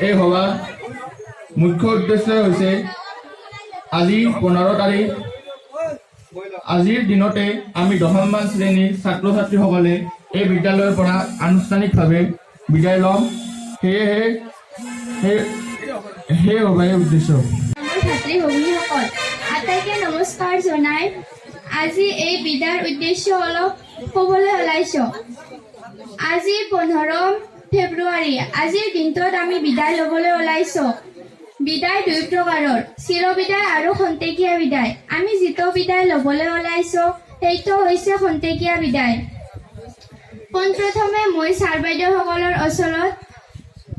এই সভাৰ মুখ্য উদ্দেশ্য হৈছে আজি 15 তাৰিখ, আজিৰ দিনতে আমি দশমমান শ্ৰেণীৰ ছাত্ৰ ছাত্ৰীসকলে এই বিদ্যালয়ৰ পৰা আনুষ্ঠানিকভাৱে বিদায় ল'ম। সেয়েহে সেই সভাই উদ্দেশ্য। মোৰ ভাতৃ ভগ্নীসকল, আটাইকে নমস্কাৰ জনাই আজি এই বিদায়ৰ উদ্দেশ্য অলপ ক'বলৈ ওলাইছো। আজি 15 ফেব্ৰুৱাৰী। আজিৰ দিনটোত আমি বিদায় ল'বলৈ ওলাইছো। বিদায় দুই প্ৰকাৰৰ, চিৰবিদায় আৰু খন্তেকীয়া বিদায়। আমি যিটো বিদায় ল'বলৈ ওলাইছো, সেইটো হৈছে খন্তেকীয়া বিদায়। পোনপ্ৰথমে মই ছাৰ বাইদেউসকলৰ ওচৰত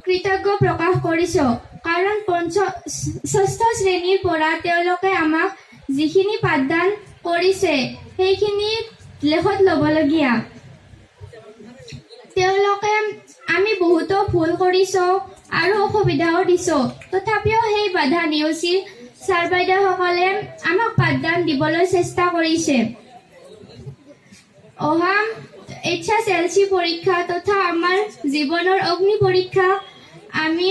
কৃতজ্ঞ প্ৰকাশ কৰিছো, কাৰণ ষষ্ঠ শ্ৰেণীৰ পৰা তেওঁলোকে আমাক যিখিনি পাঠদান কৰিছে, সেইখিনি লেখত ল'বলগীয়া। তেওঁলোকে আমি বহুতো ভুল কৰিছো আৰু অসুবিধাও দিছো, তথাপিও সেই বাধা নেওচি ছাৰ বাইদেউসকলে আমাক পাঠদান দিবলৈ চেষ্টা কৰিছে। অহা এইচএছএলচি পৰীক্ষা তথা আমাৰ জীৱনৰ অগ্নি পৰীক্ষা আমি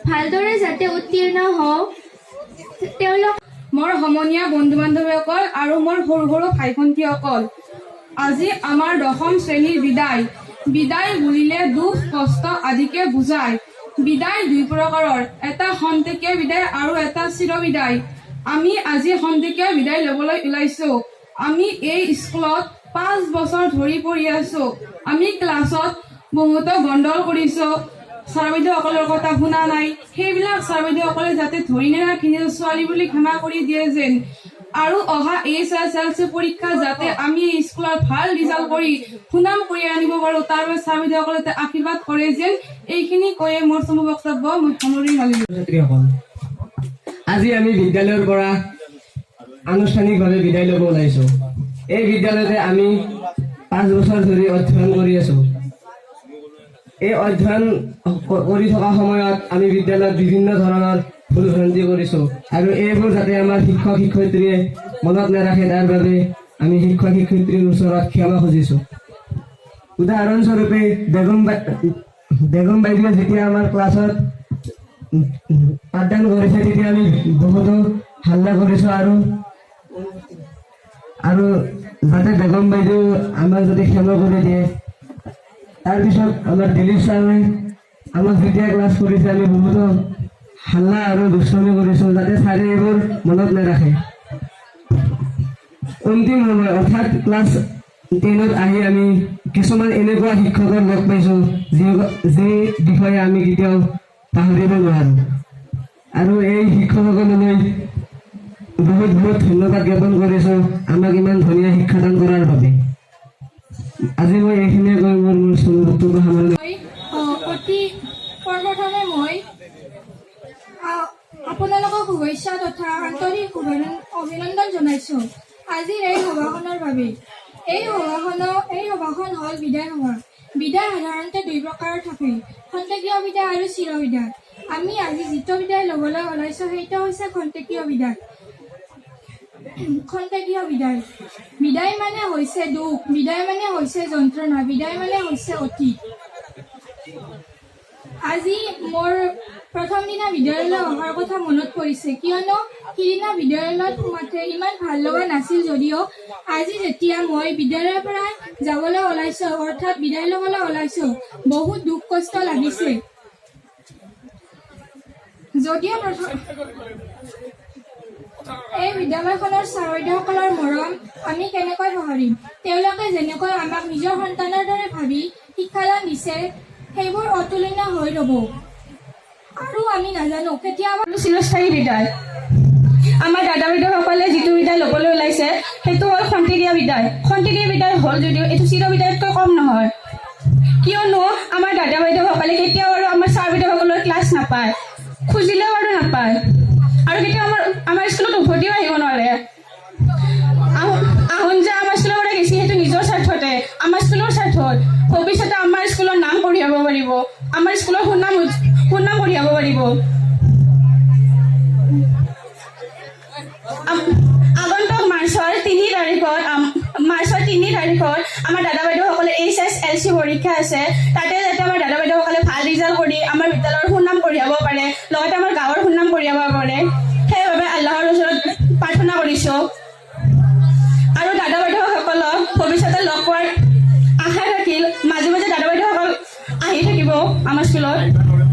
ভালদৰে যাতে উত্তীৰ্ণ হওঁ, তেওঁলোক মোৰ সমনীয়া বন্ধু বান্ধৱীসকল আৰু মোৰ সৰু সৰু ভাই ভণ্টীসকল, আজি আমাৰ দশম শ্ৰেণীৰ বিদায়। বিদায় বুলিলে দুখ কষ্ট আদিকে বুজায়। বিদায় দুই প্ৰকাৰৰ, এটা খন্তেকীয়া বিদায় আৰু এটা চিৰ বিদায়। আমি আজি খন্তেকীয়া বিদায় ল'বলৈ ওলাইছো। আমি এই স্কুলত 5 বছৰ ধৰি পঢ়ি আছো। আমি ক্লাছত বহুতো গণ্ডগোল কৰিছো, ছাৰ বাইদেউসকলৰ কথা শুনা নাই। সেইবিলাক ছাৰ বাইদেউসকলে যাতে ধৰি নাৰাখি নিজৰ ছোৱালী বুলি ক্ষমা কৰি দিয়ে যেন। আৰু অহা এইচএছএলচি পৰীক্ষা যাতে আমি স্কুলত ভাল ৰিজাল্ট কৰি সুনাম কৰি আনিব পাৰো, তাৰ বাবে ছাৰ বাইদেউসকলে যাতে আশীৰ্বাদ কৰে যেন। এইখিনি কৈয়ে মোৰ চমু বক্তব্য মই সামৰণি মাৰিলো। ছাত্ৰীসকল, আজি আমি বিদ্যালয়ৰ পৰা আনুষ্ঠানিকভাৱে বিদায় ল'ব ওলাইছো। এই বিদ্যালয়তে আমি 5 বছৰ ধৰি অধ্যয়ন কৰি আছো। এই অধ্যয়ন কৰি থকা সময়ত আমি বিদ্যালয়ত বিভিন্ন ধৰণৰ ভুল ভ্ৰান্তি কৰিছো আৰু এইবোৰ যাতে আমাৰ শিক্ষক শিক্ষয়িত্ৰীয়ে মনত নাৰাখে, তাৰ বাবে আমি শিক্ষক শিক্ষয়িত্ৰীৰ ওচৰত ক্ষমা খুজিছো। উদাহৰণস্বৰূপে বেগম বাইদেৱে যেতিয়া আমাৰ ক্লাছত পাঠদান কৰিছে, তেতিয়া আমি বহুতো হাল্লা কৰিছো আৰু আৰু যাতে বেগম বাইদেউ আমাক যাতে ক্ষমা কৰি দিয়ে। তাৰপিছত আমাৰ দিলীপ ছাৰে আমাক যেতিয়া ক্লাছ কৰিছে, আমি বহুতো হাল্লা আৰু দুষ্টামি কৰিছো, যাতে ছাৰে এইবোৰ মনত নাৰাখে। অন্তিম সময় অৰ্থাৎ ক্লাছ 10ত আহি আমি কিছুমান এনেকুৱা শিক্ষকৰ লগ পাইছো, যি যি বিষয়ে আমি কেতিয়াও পাহৰিব নোৱাৰো। আৰু এই শিক্ষকসকললৈ বহুত বহুত ধন্যবাদ জ্ঞাপন কৰিছো, আমাক ইমান ধুনীয়া শিক্ষাদান কৰাৰ বাবে। আজি মই এইখিনিয়ে কৈ মোৰ মোৰ চমু বক্তব্য সামৰণি মই অতি সৰ্বপ্ৰথমে মই আপোনালোকক শুভেচ্ছা তথা আন্তৰিক অভিনন্দন জনাইছো আজিৰ এই সভাখনৰ বাবে। এই সভাখন হ'ল বিদায় সভা। বিদায় সাধাৰণতে দুই প্ৰকাৰৰ থাকে, খন্তেকীয় বিদায় আৰু চিৰ বিদায়। আমি আজি যিটো বিদায় ল'বলৈ ওলাইছো, সেইটো হৈছে খন্তেকীয় বিদায়। খন্তেকীয় বিদায়। বিদায় মানে হৈছে দুখ, বিদায় মানে হৈছে যন্ত্ৰণা, বিদায় মানে হৈছে অতীত। আজি মোৰ প্ৰথম দিনা বিদ্যালয়লৈ অহাৰ কথা মনত পৰিছে, কিয়নো সিদিনা বিদ্যালয়ত সোমাতে ইমান ভাল লগা নাছিল যদিও আজি যেতিয়া মই বিদ্যালয়ৰ পৰা যাবলৈ ওলাইছো, অৰ্থাৎ বিদায় ল'বলৈ ওলাইছো, বহুত দুখ কষ্ট লাগিছে যদিও প্ৰথম এই বিদ্যালয়খনৰ ছাৰ বাইদেউসকলৰ মৰম আমি কেনেকৈ পাহৰিম? তেওঁলোকে যেনেকৈ আমাক নিজৰ সন্তানৰ দৰে ভাবি শিক্ষাদান দিছে, সেইবোৰ অতুলনীয় হৈ ৰ'ব। আৰু আমি নাজানো কেতিয়াবা আৰু চিৰস্থায়ী বিদায়। আমাৰ দাদা বাইদেউসকলে যিটো বিদায় ল'বলৈ ওলাইছে, সেইটো হ'ল খন্তেকীয়া বিদায়। খন্তেকীয়া বিদায় হ'ল যদিও এইটো চিৰ বিদায়তকৈ কম নহয়, কিয়নো আমাৰ দাদা বাইদেউসকলে কেতিয়াও আৰু আমাৰ ছাৰ বাইদেউসকলৰ ক্লাছ নাপায়, খুজিলেও আৰু নাপায় আৰু কেতিয়াও আমাৰ আমাৰ স্কুলত উভতিও আহিব নোৱাৰে। আহোন যে আমাৰ স্কুলৰ পৰা গেছি, সেইটো নিজৰ স্বাৰ্থতে, আমাৰ স্কুলৰ স্বাৰ্থত। ভৱিষ্যতে আমাৰ স্কুলৰ নাম কঢ়িয়াব পাৰিব, আমাৰ স্কুলৰ সুনাম সুনাম কঢ়িয়াব পাৰিব। আগন্তুক মাৰ্চৰ 3 তাৰিখত আমাৰ দাদা বাইদেউসকলে এইচএছএলচি পৰীক্ষা আছে। তাতে যাতে আমাৰ দাদা বাইদেউসকলে ভাল ৰিজাল্ট কৰি আমাৰ বিদ্যালয়ৰ সুনাম কঢ়িয়াব। লগ পোৱাৰ আশা থাকিল। মাজে মাজে দাদা বাইদেউসকল আহি থাকিব আমাৰ স্কুলত।